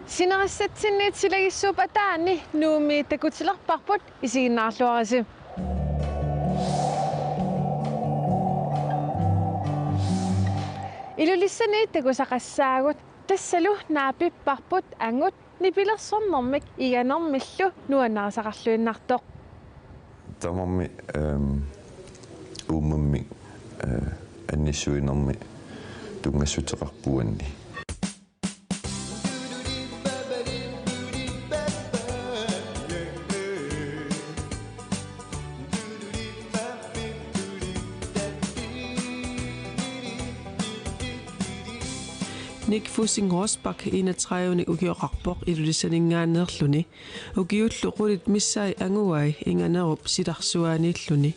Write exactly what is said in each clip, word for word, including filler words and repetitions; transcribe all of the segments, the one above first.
Sinerissatsinniit silagissuup ataani Nuummi takutilerparput, isiginnaarluarisi. Ilulissani takusaqassaagut, tassalu naapipparput angut nipilersornermik iganermillu nuannarisaqarluinnartoq. Tamarmik, ehm, uummammik, eh, annissuinermik tunngassuteqarput uanni. Nick Fussing Rosbach enogtredive-nik ukioqarpoq Ilulissaninngaanneerluni. Ukiullu qulit missaat anguai inganerup silarsuaaniilluni.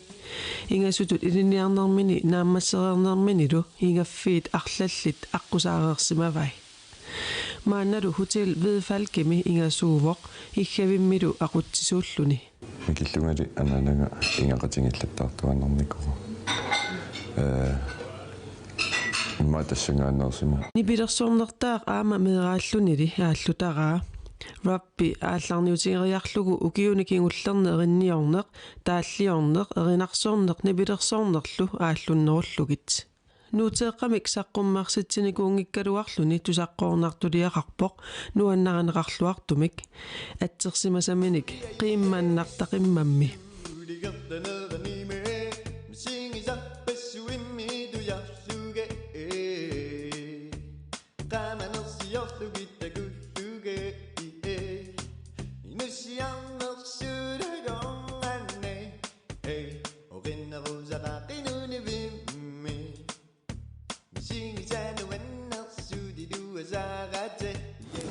Ingasutut ilinniarnermini naammassereernerminilu igaffiit arlallit aqqusaareersimavai. Maannalu Hotel Hvidfalkemi ingasuuvoq, Iggavimmilu aqutsisuulluni. Mikillungali anaanaga ingaqatigiillattaartuaannarnikuuvoq. Ee, immaqa tassanngaanneersima. Nipilersornertaaq aamma meeraallunili aallutaraa. Rappi aallarniutigeriarlugu ukiuni kingullerni erinniorneq, taalliorneq, erinarsorneq nipilersornerlu aallunnerullugit. Nuuteeqqamik saqqummersitsinikuunngikkaluarluni tusaqqoornartuliaqarpoq nuannarineqarluartumik, atsersimasaminik qiimmannartaqimmammi.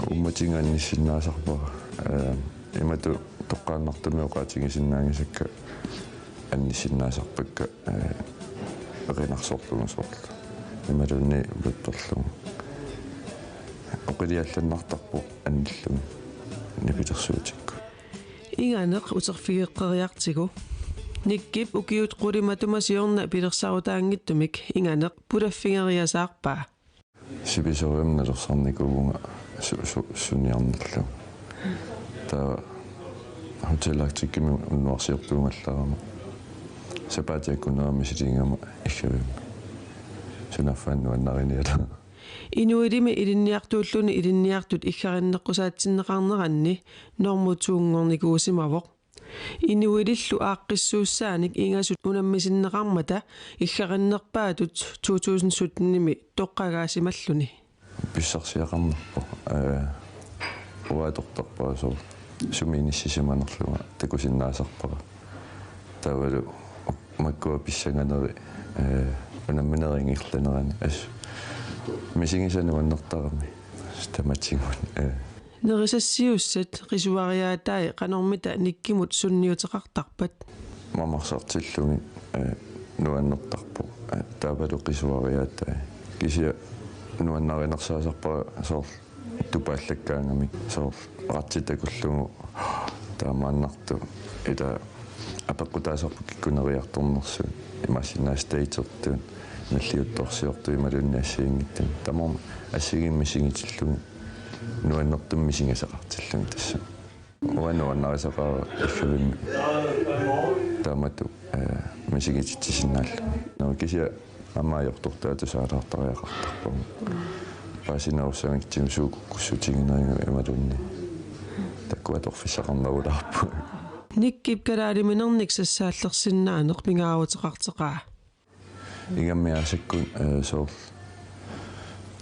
Uummatiga annissinnaasarpara. Ee, imatut toqqaannartumik oqaatigisinnaanngisakka annissinnaasarpakka, ee, erinarsorlugu soorlu. Imaluunniit luttorlugu. Oqiliallannartarpoq anilluni nipilersuutikkut. Inganeq uterfigeqqeriartigu. Nickip ukiut qulit matuma siorna pilersarutaanngitsumik inganeq pulaffigeriasaarpaa. Sivisoriumik nalersarnikuuvunga su-, su-, suniarnerlugu. Taava Hotel Arcticimi unnuarsiortuugallarama. Sapaatip akunnera misiligigama Iggavimmi. Sunaaffa nuannariniarlugu. Inuilimi ilinniartuulluni ilinniartut iggarinneqqusaatsinneqarneranni normu to-nngornikuusimavoq. Inuilillu aaqqissuussaanik ingasut unammisinneqarmata iggarinnerpaatut to tusind sytten-imi toqqagaasimalluni. Pissarsiaqarnerpoq, ee, uanga atortarpara soorlu sumi inissisimanerlunga takusinnaasarpara. Taavalu makkua pissanganeri, ee, unamminerit ingerlanerani. Assut misigisaq nuannertarami. Tamatigut, ee. Nerisassiussat qisuariaatai qanormita Nickimut sunniuteqartarpat? Mamarsartillugit, ee, nuannertarpoq, ee, taavalu qisuariaatai. Kisianni nuannarinersaasarpara soorlu tupaallakkaangamik, soorlu ratsi takullugu taamaannartoq, ila apeqqutaasarpoq kikkunneriartornersut, imaassinnaavoq stagertut, nalliuttorsiortut imaluunniit assigiinngitsut. Tamarmik assigiimmik misigitillugit nuannertumik misigisaqartillugit tassa. Uanga nuannarisaqaara Iggavimmi taamatut, ee, misigititsisinnaallugu. Nå, kisianni aamma ajortortaa tusaalaartariaqartarpagut. Paasinerussagutsigu suut kukkussutiginagu imaluunniit. Taakku atorfissaqarnerulaarput. Nickip kalaaliminernik sassaallersinnaaneq pingaaruteqarteqaa. Ingammik aasakkut, ee, soorlu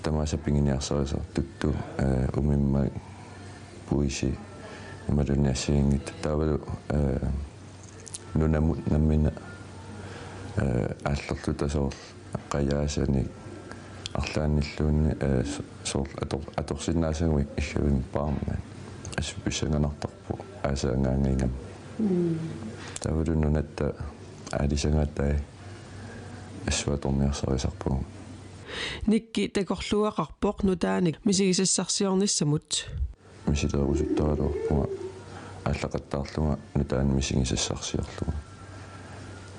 tamaasa piginiarsarisartutut, ee, umimmak, puisi, imaluunniit assigiinngitsut. Taavalu, ee, nunamut nammineq, ee, aallerluta soorlu qajaasanik arlaannilluunniit, ee, so-, soorlu ator-, atorsinnaasagunik Iggavimmi paarnaat. Assut pissanganartarpoq aasaagaangat ingammik. Mm. Taavalu nunatta aalisagaatai assut atorniarsarisarpagut. Nicky takorluugaqarpoq nutaanik misigisassarsiornissamut. Misileerusuttaraluarpunga aallaqattaarlunga nutaanik misigisassarsiorlunga.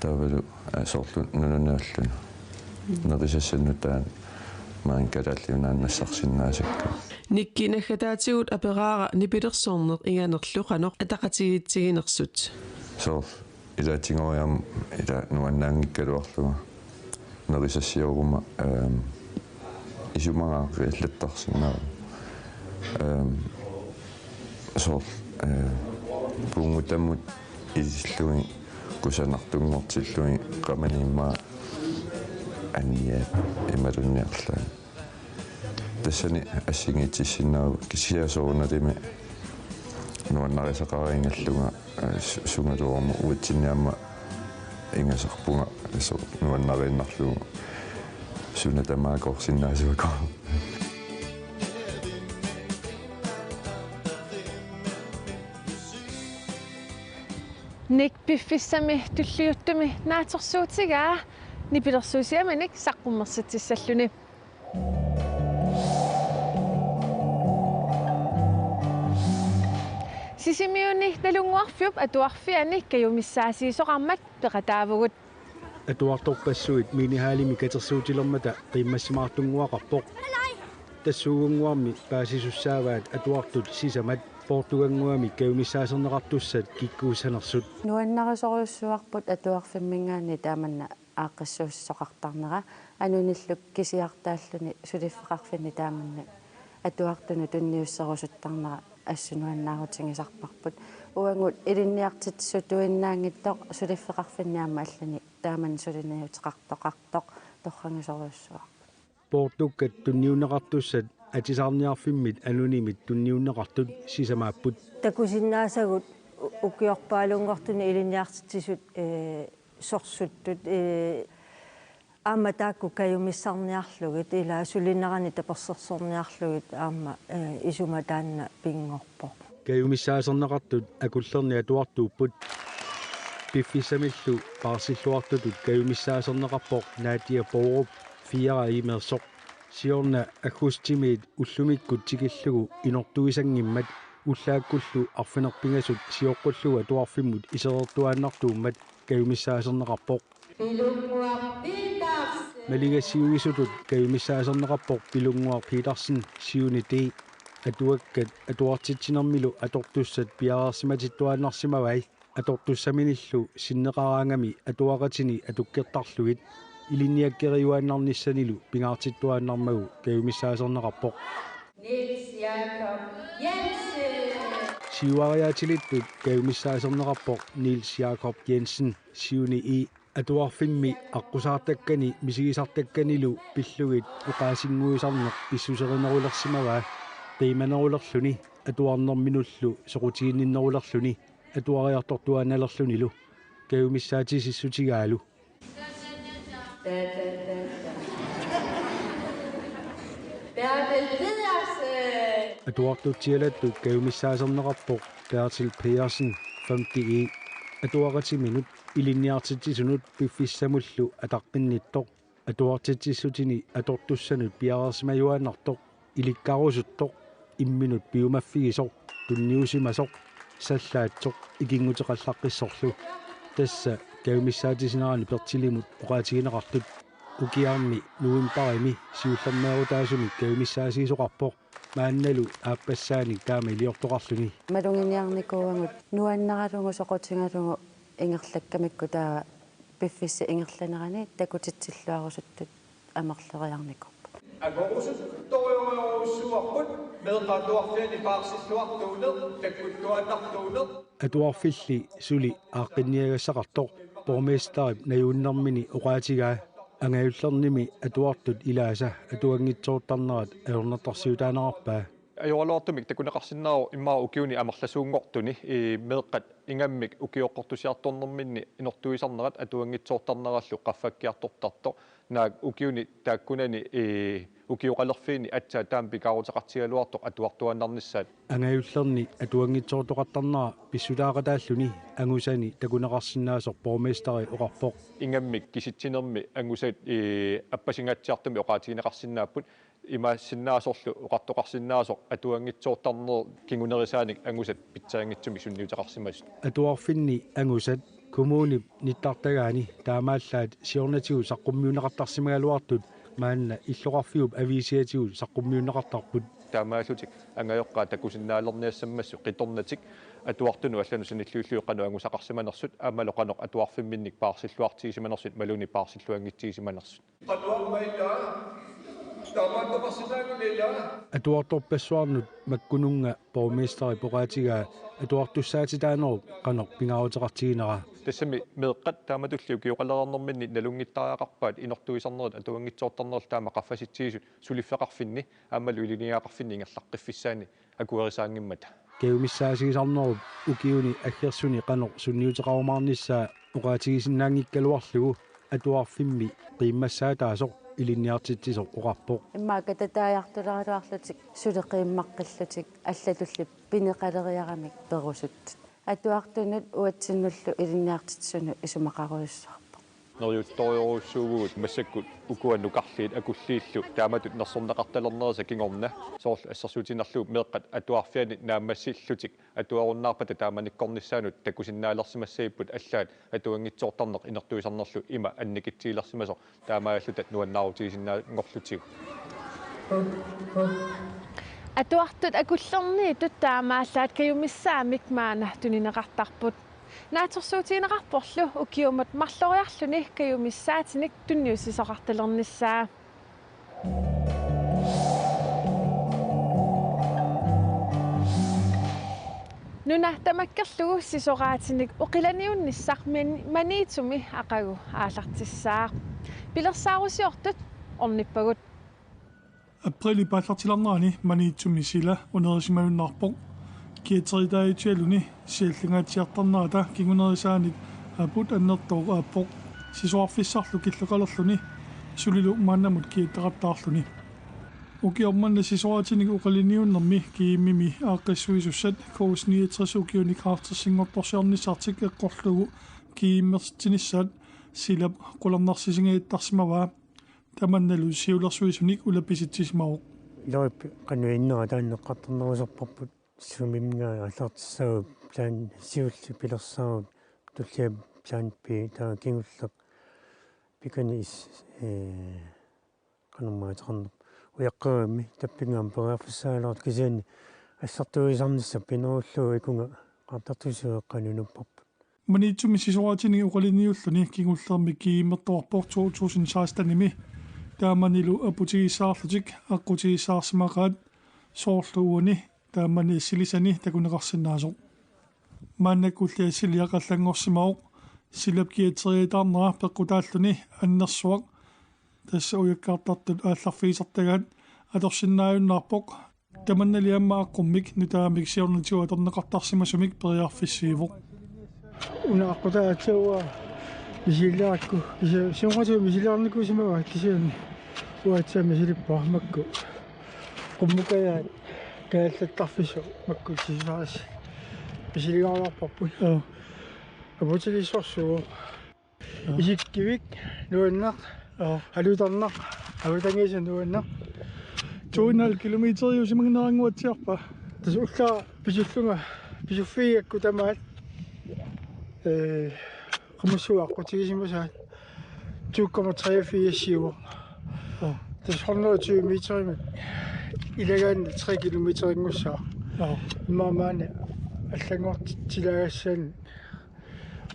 Taavalu, aa, soorlu nunanut allunut. Nerisassat nutaanik Maani kalaalliunaannassarsinnaasakka. Nikki naggataatigut aperaara nipilersorneq inganerlu qanoq ataqatigiitsiginersut. Soorlu ilaatigooriarama ila nuannaanngikkaluarlunga nerisassioruma, ehm, isumaga qiallattarsinnaavunga. Ehm, soorlu, eh, puunngutamut ilillugit kusanartunngortillugit qamani immaqa anniat imaluunniit arlaat. Tassani assigiitsissinnaavugut kisianni soorunalimi nuannarisaqarigallunga, eh, su-, sugaluaruma uatsinni aamma ingasarpunga, so-, nuannariinnarlugu suna tamaat akoorsinnaasuakka. Nick piffissami tulliuttumi naatsorsuutigaa nipilersuusiamanik saqqummersitsissalluni. Sisimiuni Nalunnguarfiup atuarfiani kajumissaatigisoqarmat peqataavugut. Atuartorpassuit minihallimi katersuutilermata qiimmassimaartunnguaqarpoq. Tassuugunnguarmi paasisussaavaat atuartut sisamat Portugalinnguami kajumissaaserneqartussat kikkuussanersut. Nuannarisorujussuarput atuarfimminngaanniit taamanna aaqqissuussisoqartarnera, anunillu kisiartaalluni suliffeqarfinni taamanna atuartunut tunniusserusuttarnera assut nuannaarutigisarparput. Uagut ilinniartitsisutuinnaanngitsoq suliffeqarfinni aamma allani taamanna suliniuteqartoqartoq torragisorujussuaq. Portukkat tunniunneqartussat atisaarniarfimmit anunimit tunniunneqartut sisamaapput. Takusinnaasagut u-, ukiorpaalunngortuni ilinniartitsisut, ee, sorsuttut, ee, aamma taakku kajumissarniarlugit, ila sulinerani tapersersorniarlugit aamma, ee, isuma taanna pinngorpoq. Kajumissaaserneqartut akullerni atuartuupput. Piffissamillu paarsilluartutut kajumissaaserneqarpoq Nadia Borup fire imeersoq. Siorna aggustimiit ullumikkut tikillugu inortuisanngimmat ullaakkullu arfineq-pingasut sioqqullugu atuarfimmut isereertuaannartuummat kajumissaaserneqarpoq. Maligassiuisutut kajumissaaserneqarpoq Pilunnguaq Petersen, siuni D. Atuakkat atuartitsinermilu atortussat piareersimatittuaannarsimavai. Atortussaminillu sinneqaraangami atuaqatini atukkertarlugit ilinniakkeriuaannarnissanilu pingaartittuaannarmagu kajumissaaserneqarpoq. Niels Jakob Jensen. Siuariaatilittut kajumissaaserneqarpoq Niels Jakob Jensen, siuni I. Atuarfimmi aqqusaartakkani misigisartakkanilu pillugit oqaasinnguisarneq issuserinerulersimavaa, qiimanerulerluni atuarnerminullu soqutiginninnerulerluni atuariartortuaannalerlunilu. Kajumissaatisissutigaalu. Bertel Pedersen. Atuartutsialattut kajumissaaserneqarpoq Bertel Pedersen, femte E. Atuaqatiminut ilinniartitsisunut piffissamullu ataqqinnittoq. Atuartitsissutini atortussanut piareersimajuaannartoq, ilikkarusuttoq, imminut piumaffigisoq, tunniusimasoq, sallaatsoq ikinnguteqallaqqissorlu. Tassa kajumissaatisinerani Bertelimut oqaatigineqartut. Ukiarmi novembarimi siullermeerutaasumik kajumissaatigisoqarpoq, maannalu aappassaanik taama iliortoqarluni. Maluginiarnikuuagut nuannaralugu soqutigalugu ingerlakkamikku taava piffissap ingerlanerani takutitsilluarusuttut amerleriarnikuupput. Akorusuttorujorujussuuarput meeqqat atuarfianni paarsilluartuuneq, takkuttuaannartuuneq. Atuarfilli suli aaqqinniagassaqartoq borgmesterip najugummermini oqaatigaa, angajullernimi atuartut ilaasa atuanngitsoortarnerat ajornartorsiutaanerarpaa. Ajoraluartumik takuneqarsinnaavoq immaqa ukiuni amerlasuunngortuni, ii, meeqqat ingammik ukioqqortusiartornerminni inortuisarnerat atuanngitsoortarnerallu qaffakkiartortartoq. Naak ukiuni taakkunani, ii, ukioqalerfiini aatsaat taama pikaaruteqartigigaluartoq atuartuaannarnissaat. Angajullerni atuanngitsoortoqartarnera pissutaaqataalluni angusani takuneqarsinnaasoq borgmesteri oqarpoq. Ingammik kisitsinermi angusat, ii, appasingaatsiartumik oqaatigineqarsinnaapput. Imaassinnaasorlu oqartoqarsinnaasoq atuanngitsoortarnerup kingunerisaanik angusat pitsaanngitsumik sunniuteqarsimasut. Atuarfinni angusat kommunip nittartagaani taamaallaat siornatigut saqqummiunneqartarsimagaluartut Maanna illoqarfiup aviisiatigut saqqummiunneqartarput. Taamaallutik angajoqqaat takusinnaalerniassammassuk qitornatik atuartunut allanut sanilliullugu qanoq angusaqarsimanersut aammalu qanoq atuarfimminnik paarsilluartigisimanersut imaluunniit paarsilluanngitsigisimanersut. Atuartorpassuarnut makkununnga borgmesterip oqaatigaa atuartussaatitaanerup qanoq pingaaruteqartiginera. Tassami meeqqat taamatulli ukioqalereernerminni nalunngittariaqarpaat inortuisarnerit atuanngitsoortarnerlu taama qaffasitsigisut suliffeqarfinni aammalu ilinniagaqarfinni ingerlaqqiffissaanni akuerisaanngimmata. Kajumissaatigisarnerup ukiuni aggersuni qanoq sunniuteqarumaarnissaa oqaatigisinnaanngikkaluarlugu atuarfimmi qiimmassaataasoq ilinniartitsisoq oqarpoq. Immaqa katataajartuleraluarlutik suli qiimmaqqillutik allatulli pineqaleriaramik perusuttut. Atuartunut uatsinnullu ilinniartitsisunut isumaqarujussuarpoq. Neriuttorujussuuvugut massakkut ukua nukarliit akulliillu taamatut nersorneqartalernerisa kingorna soorlu assersuutigiinnarlugu meeqqat atuarfianni naammassillutik atuarunnaarpata taamanikkornissaanut takusinnaalersimassagipput allaat atuanngitsoortarneq inortuisarnerlu ima annikitsigilersimasoq taamaalluta nuannaarutigisinnaanngorlutigu. Atuartut akullerniittut taamaallaat kajumissaamik maanna tunineqartarput. Naatsorsuutigineqarporlu ukiumut marloriarluni kajumissaatinik tunniussisoqartalernissaa. Nuna tamakkerlugu sisoraatinik oqilaniunnissaq Maniitsumi aqagu aallartissaaq. Pilersaarusiortut ornippagut. Apriilip aallartilernerani Maniitsumi sila unerisimajunnarpoq. Kiateriitaajutsialuni siallingaatsiartarnerata kingunerisaanik aput annertooq aappoq. Sisorarfissarlu killoqalerluni sulilu maannamut kiattaqattaarluni. Ukioq manna sisoraatinik oqilaniunnermi GM-imi aaqqissuisussat K S niogtres ukiunik halvtredsinngortorsiornissartik eqqorlugu GM-ertitsinissaat silap qularnarsisinngaattarsimavaa. Tamannalu siulersuisunik ulapissisimavoq. Ilorippi qanoq innera taanna eqqartornerusorparput suminnga aallartissaagut plan siulleq pilersaarut tullia plan B taava kingulleq pikani is ee qanormaa ateqarnerput ujaqqerammi tappinngaanniit periarfissaagaluartoq kisianni assartuisarnissaq pinerullugu ikunga qaartartuusiueqqaanut nupparput. Maniitsumi sisoraatinik oqallinniulluni kingullermi GM-ertoqarpoq to tusind seksten-imi. Taamanilu aputigissaarlutik aqqutigissaarsimaqaat soorlu uani taamani assilisani takuneqarsinnaasoq. Maannakkulli assiliaq allanngorsimavoq silap kiateriitaarnera peqqutaalluni annersuaq tassa ujakkaartartut aallarfigisartagaat atorsinnaajunnaarpoq. Tamannali aamma aqqummik nutaamik siornatigut atorneqartarsimasumik periarfissiivoq. Una aqqutaatsaua misiliarakku. Siornatigut misiliarnikuusimavaat kisianni uatsiaq misilippara makku. Qummukajaat kaallattarfissaq makku sisaas. Misiligaariarparput. Aputigissorsuuvoq. Isikkivik nuanneq. Alutarnaq alutangiisa nuanneq. Tuinnal kilometeriusimanngikkaluarpaa. Tassa ullaaq pisullunga pisuffigigakku tamaat ee qamassuaq aqqutigisimasaat to komma tre fire siuvoq. Tassa hundrede og tyve meterimik ilagaanni tre kilometerinngussaq. Immaqa maani allanngortilaagassaan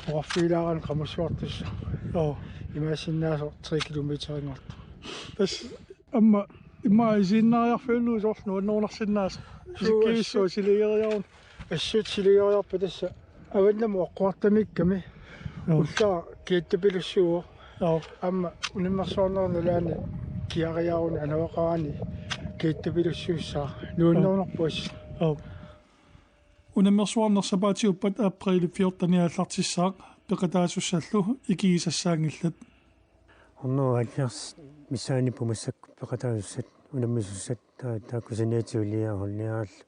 oqarfigilaarani qamassuartussaq. Joo. Imaassinnaasoq tre kilometerinnguartoq. Tassa aamma immaqa isiginnaariarfiullugu soorlu nuannerunarsinnaasoq. Suu, isikkivissuaq assut siligeriaruni. Assut siligeriarpat tassa avannamut oqquartamiikkami. Joo. Ullaaq kiattapilussuuvoq. Joo. Aamma unammersuarnerup nalaani kiariaruni anavaqarani kiattapilussuussaaq. Nuannerunarpoq assut. Joo. Unammersuarneq sapaatiuppat apriilip fjorteni aallartissaaq peqataasussallu ikigisassaanngillat. Hundrede og halvfjerds missaaniipput massakkut peqataasussat unammisussat taa taakku saniatigut iliaarulliarallu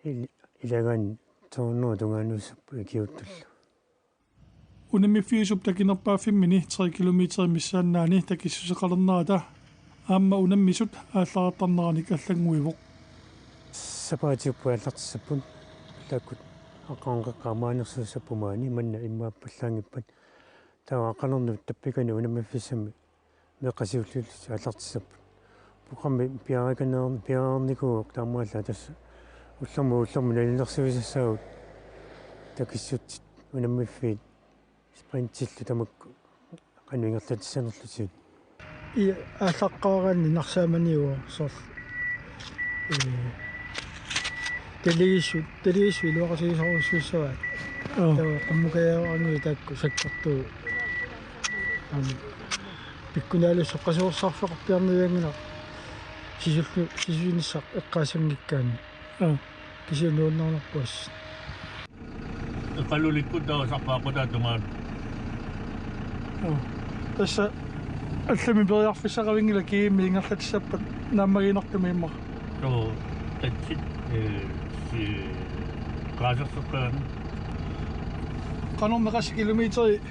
il- ilagaanni to hundrede tungaanut ikiuuttullu. Unammiffiusup takinerpaaffimmini tre kilometerit missaannaanni takissuseqalernerata aamma unammisut aallartarneranik allannguivoq. Sapaatiupput aallartissapput. Taakkut aqqaneq-qeqqata maaniissuussapput maani manna immaappallaanngippat. Taava aqqanernut tappikani unammiffissammi Meeqqat siulliullutik aallartissapput. Programmi piareerner-, piareernikuuvoq taamaallaat tassa ullormut ullormut nalilersuisassaagut takissutit unammiffiit sprintillu tamakku qanoq ingerlatissanerlutigit. Ii, aallaqqaaraanni narsaamaniuvoq soorlu. Ee, taligissu-, taligissuit iluaqutigisorujussuussavaat. Aa. Taava qummukajaaraanni taakku sakkortuut. Aamma pikkunaallutik soqqasuersarfeqarpiarnavianngilaq sisullu-, sisulinissaq eqqaassanngikkaanni. Aa. Kisianni nuannaarnarpoq assut. Eqalulikkut taava sarpaaqqutaata tungaanut. Joo. Tassa allamik periarfissaqavinngilaq, kiimmi ingerlatissappat naammagiinnartumik immaqa. Joo, tatsit, ee, si-, qaaserseqqaana. Qanormi qassit kilometeri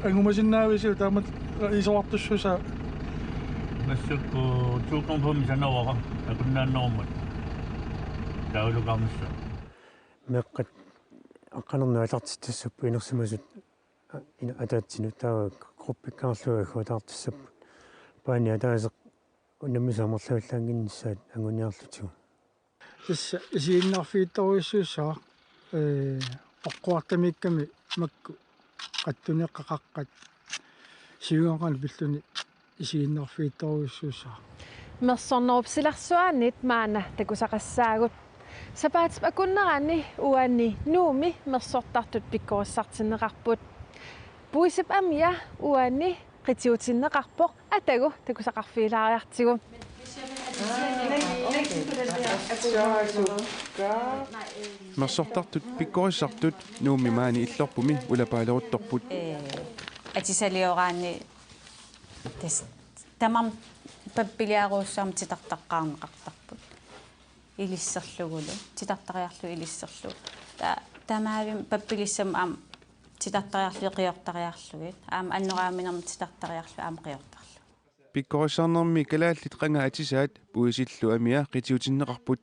angumasinnaavisiuk taamatut isorartussusaa? Massakkut to komma fem sanavara akunnaannarummat. Taavalu kaamassa. Meeqqat aqqaneq-marlunnik aallartittassapput inersimasut, a-, ina-, ataatsinut taava gruppikkaarlugit agguataartassapput. Paani ataaseq unammisut amerlavallaannginnissaat anguniarlutigu. Tassa isiginnaarfigitorujussuussaaq, ee, oqquartamiikkami makku qattuneeqqat qaqqat siunerani pilluni isiginnaarfigitorujussuussaaq. Mersornerup silarsuaanit maanna takusaqassaagut. Sapaatip akunnerani uani Nuummi mersortartut pikkorissartinneqarput. Puisip amia uani qitiutinneqarpoq, atagu takusaqarfigilaariartigu. Mersortartut pikkorissartut Nuummi maani Illorpumi ulapaaleruttorput. Ee, atisalioraanni tassa tamarmik pappiliarujussuarmik titartaqqaarneqartarput. Ilisserlugulu, titartariarlugu ilisserlugu. Ta-, tamarmik pappilissamik aamma titartariarlugit qiortariarlugit. Aamma annoraaminermik titartariarlugit aamma qiortarlugit. Pikkorissarnermi kalaallit qanga atisaat puisillu amia qitiutinneqarput.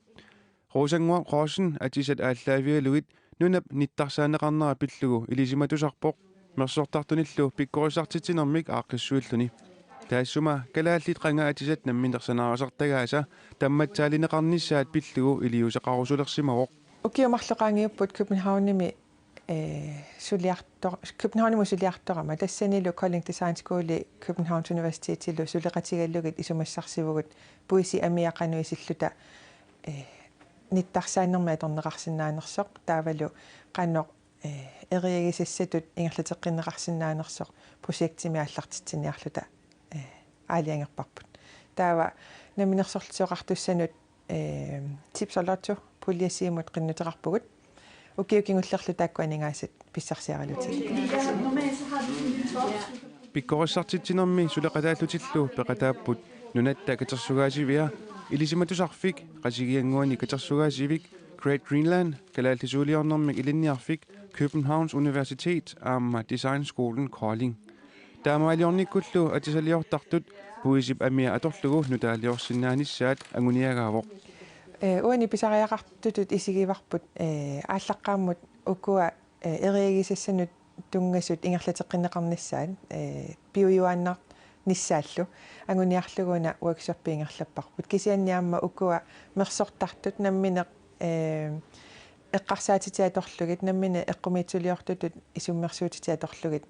Rosannguaq Rossen atisat aallaavigalugit nunap nittarsaaneqarnera pillugu ilisimatusarpoq, mersortartunillu pikkorissartitsinermik aaqqissuilluni. Taassuma kalaallit qanga atisat nammineq sanaarisartagaasa tammatsaalineqarnissaat pillugu iliuuseqarusulersimavoq. Ukiut marluk qaangiupput Københavnimi, ee, suliartor-, Københavnimut suliartorama, tassanilu Kolding Design School Københavns Universitetilu suleqatigalugit isumassarsivugut puisi amia qanoq isilluta, ee, nittarsaanermik atorneqarsinnaanersoq, taavalu qanoq, ee, eriagisassatut ingerlateqqinneqarsinnaanersoq projektimik aallartitsiniarluta, ee, aalajangerparput. Taava Namminersorlutik Oqartussanut, ee, Tips og Lotto pulje C-mut qinnuteqarpugut. Ukiut kingullerlu taakku aningaasat pissarsiaralutigit. Pikkorissartitsinermi suleqataallutillu peqataapput Nunatta Katersugaasivia, Ilisimatusarfik, Qasigiannguani Katersugaasivik, Great Greenland, Kalaallisuuliornermik Ilinniarfik, Københavns Universitet aamma Designskolen Kolding. Taamaaliornikkullu atisaliortartut puisip amia atorlugu nutaaliorsinnaanissaat anguniagaavoq. Ee, uani pisariaqartutut isigivarput, ee, aallaqqaammut ukua, ee, eriagisassanut tunngasut ingerlateqqinneqarnissaat, ee, piujuaannarnissaallu anguniarlugu una workshopi ingerlapparput. Kisianni aamma ukua mersortartut nammineq, ee, eqqarsaatitit atorlugit, nammineq eqqumiitsuliortutut isummersuutitit atorlugit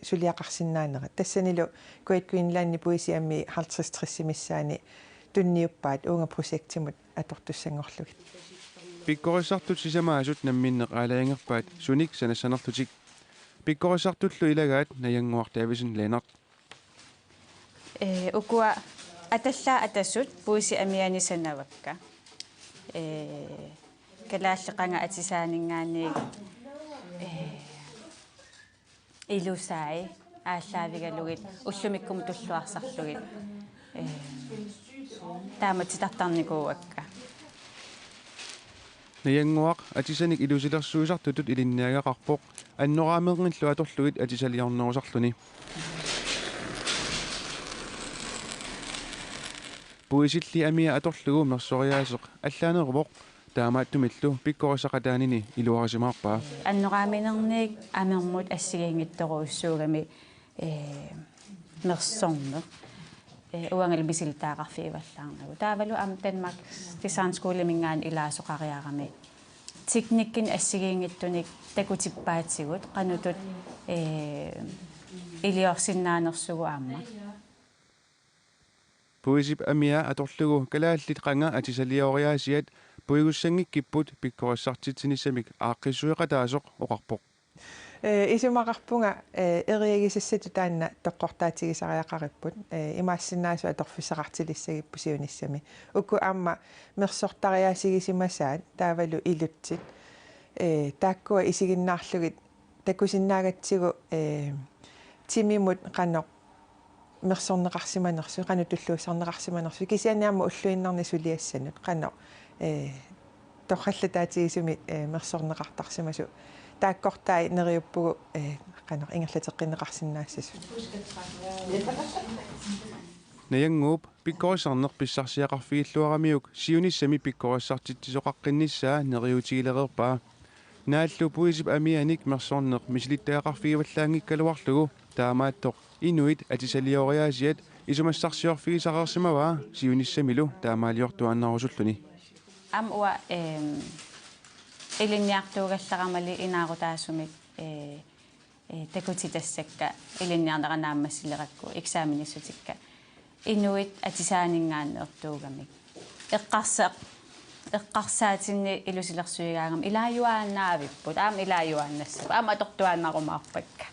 suliaqarsinnaanerat. Tassanilu Great Greenlandi puisi amii halvtreds tres missaani tunniuppaat uunga projektimut atortussanngorlugit. Pikkorissartut sisamaasut namminneq aalajangerpaat sunik sanassanerlutik. Pikkorissartullu ilagaat Najannguaq Davidsen Lennert. Ee, ukua atallaat atasut puisi amiani sanavakka. Ee, kalaallit qanga atisaanninngaanniit, ee, ilusai aallaavigalugit ullumikkumut tulluarsarlugit, ee, taama titartarnikuuakka. Najannguaq atisanik ilusilersuisartutut ilinniagaqarpoq, annoraameernillu atorlugit atisaliornerusarluni. Puisilli amia atorlugu mersoriaaseq allaaneruvoq, taamaattumillu pikkorissaqataanini iluarisimaarpaa. Annoraaminernik amermut assigiinngitsorujussuugami, ee, mersorneq. Ee, uangalu misilittagaqarfigivallaarnagu. Taavalu aamma Danmarks Designskolemingaanniit ilaasoqariarami teknikkinik assigiinngitsunik takutippaatigut qanoq ittut, ee, iliorsinnaanersugut aamma. Puisip amia atorlugu kalaallit qanga atisalioriaasiat puigussanngikkippput pikkorissartitsinissamik aaqqissueqataasoq oqarpoq. Ee, isumaqarpunga, ee, eriagisassatut taanna toqqortaatigisariaqaripput. Ee, imaassinnaavoq atorfissaqartilissagipput siunissami. Uku aamma mersortariaasigisimasaat taavalu ilutsit. Ee, taakkua isiginnaarlugit takusinnaagatsigu, ee, timimut qanoq mersorneqarsimanersut, qanoq tulluussarneqarsimanersut, kisianni aamma ulluinnarni suliassanut, qanoq, ee, torrallataatigisumik, ee, mersorneqartarsimasut. Taakkortai neriuppugut, ee, qanoq ingerlateqqinneqarsinnaassasut. Najannguup pikkorissarneq pissarsiaqarfigilluaramiuk siunissami pikkorissartitsisoqaqqinnissaa neriuutigilereerpaa. Naallu puisip amianik mersorneq misilittagaqarfigivallaanngikkaluarlugu taamaattoq inuit atisalioriaasiat isumassarsiorfigisareersimavaa siunissamilu taamaaliortuaannarusulluni. Aamma uanga, ehm, ilinniartuugallaramali inaarutaasumik, eh, eh, takutitassakka ilinniarnera naammassilerakku eksamenissutikka. Inuit atisaaninngaanneertuugamik. Eqqarsa-, eqqarsaatinni ilusilersuigaangama ilaajuaannaavipput. Aamma ilaajuaannassapput. Aamma atortuaannarumaarpakka.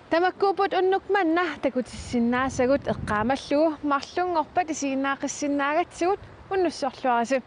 Tamakkuupput unnuk manna takutissinnaasagut eqqaamallugu marlunngorpat isiginnaaqqissinnaagatsigit unnussorluarisi.